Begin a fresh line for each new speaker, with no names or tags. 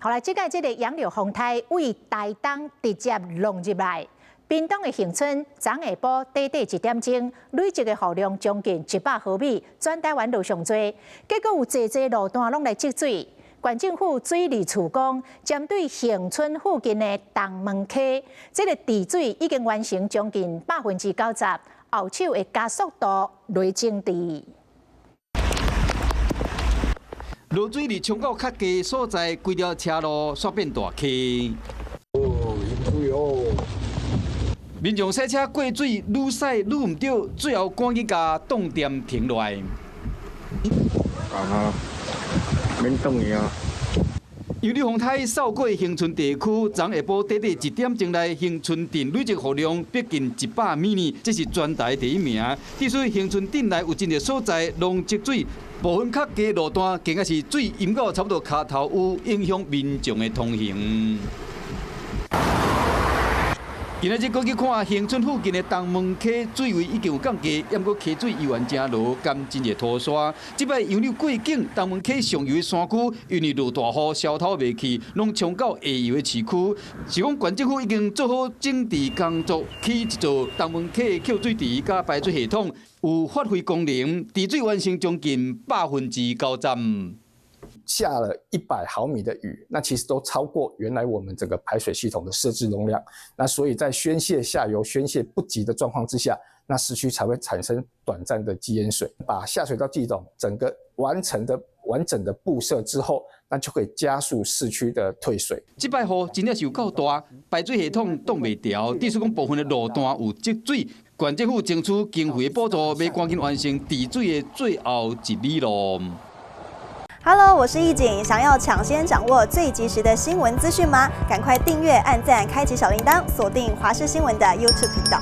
好來，這個這個楊柳風颱對台東直接浪入來，屏東的恆春昨下晡短短一點鐘，累積的雨量將近100毫米，全台灣落上濟。結果有濟濟路段攏來積水。縣政府水利處講，針對恆春附近的東門溪，這個治水已經完成將近90%，後手會加速度來整治。
落水佇衝到較低所在，規條車路煞變大溪。
哦，淹水哦！
民眾駛車過水，愈駛愈毋著，最後趕緊共擋點停落來。
啊，免轉去啊！
楊柳風颱掃過恆春地區，昨下晡短短一點鐘內，恆春鎮累積雨量逼近100米，這是全台第一名。至於恆春鎮內有真濟所在攏積水，部分較低路段更加是水淹到差不多跤頭有，影響民眾的通行。今仔日閣去看恆春附近的東門溪水位已經有降低，毋過溪水依然誠濁，含真濟土沙。這擺楊柳過境，東門溪上游的山區，因為落大雨，消透袂去，攏衝到下游的市區。是講縣政府已經做好整治工作，起一座東門溪的抾水池佮排水系統，有發揮功能，治水完成將近90%。
下了100毫米的雨，那其實都超過原來我們整個排水系統的設置容量。那所以在宣洩下游宣洩不及的狀況之下，那市區才會產生短暫的積淹水。把下水道系統整個完成的完整的佈設之後，那就可以加速市區的退水。
這擺雨真正是有夠大，排水系統擋袂牢，致使講部分的路段有積水。縣政府爭取經費補助，欲趕緊完成治水的最後一里路。
Hello，我是易景，想要搶先掌握最及時的新聞資訊嗎？趕快訂閱、按讚、開啟小鈴鐺，鎖定華視新聞的 YouTube 頻道。